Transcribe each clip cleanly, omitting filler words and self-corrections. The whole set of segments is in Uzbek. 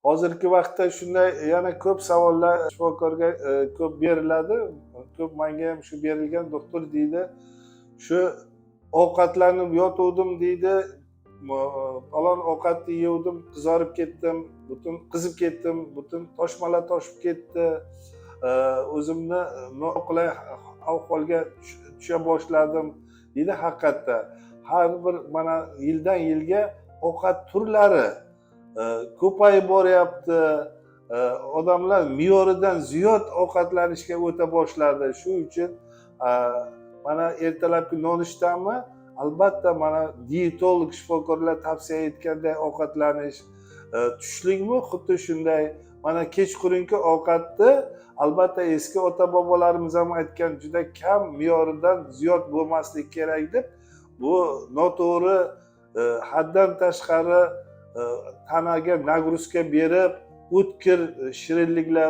Hozirgi vaqtda shunday yana ko'p savollar shifokorga ko'p beriladi. Ko'p manga ham shu berilgan, doktor deydi, shu ovqatlanib yotuvdim deydi, falon ovqatni yevdim, qizarib ketdim, butun qizib ketdim, butun toshmalar toshib ketdi, o'zimni noqulay ahvolga tusha boshladim deydi. Haqiqatda har bir mana yildan yilga ovqat turlari ko'payib boryapti. Odamlar me'yoridan ziyod ovqatlanishga o'ta boshladi. Shu uchun mana ertalabki nonushtami, albatta, mana diyetolog shifokorlar tavsiya etganday ovqatlanish, tushlikmi, xuddi shunday, mana kechqurungi ovqatni albatta eski ota bobolarimiz ham aytgan, juda kam, me'yoridan ziyod bo'lmasligi kerak deb. Bu noto'g'ri, haddan tashqari tanaga нагрузка berib, o'tkir shirinliklar,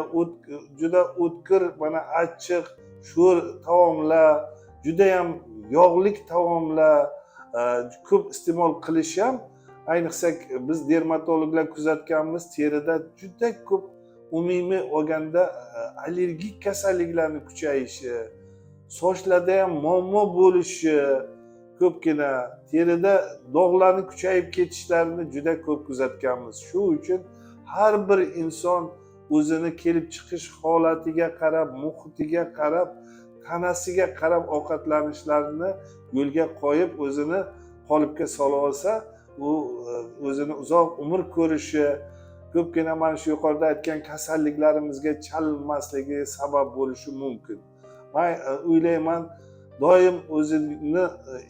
juda o'tkir, mana achchiq, sho'r taomlar, judayam yog'lik taomlar ko'p iste'mol qilish ham, ayniqsa biz dermatologlar kuzatganmiz, terida juda ko'p, umumiy olganda allergik kasalliklarni kuchayishi, sochlarda ham muammo bo'lishi, ko'pgina terida dog'larni kuchayib ketishlarini juda ko'p kuzatganmiz. Shu uchun har bir inson o'zini kelib chiqish holatiga qarab, muhitiga qarab, tanasiga qarab ovqatlanishlarini yo'lga qo'yib, o'zini qolipga sola olsa, u o'zini uzoq umr ko'rishi, ko'pgina mana shu yuqorida aytgan kasalliklarimizga chalinmasligi sabab bo'lishi mumkin. Man o'ylayman, doim o'zini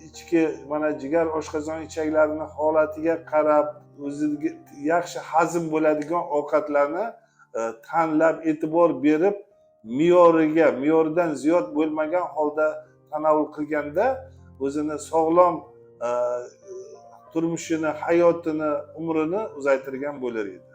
ichki mana jigar, oshqozon, ichaklarini holatiga qarab, o'ziga yaxshi hazm bo'ladigan ovqatlarni tanlab, e'tibor berib, me'yoriga, me'yoridan ziyod bo'lmagan holda tanovul qilganda, o'zini sog'lom turmushini, hayotini, umrini uzaytirgan bo'lar edi.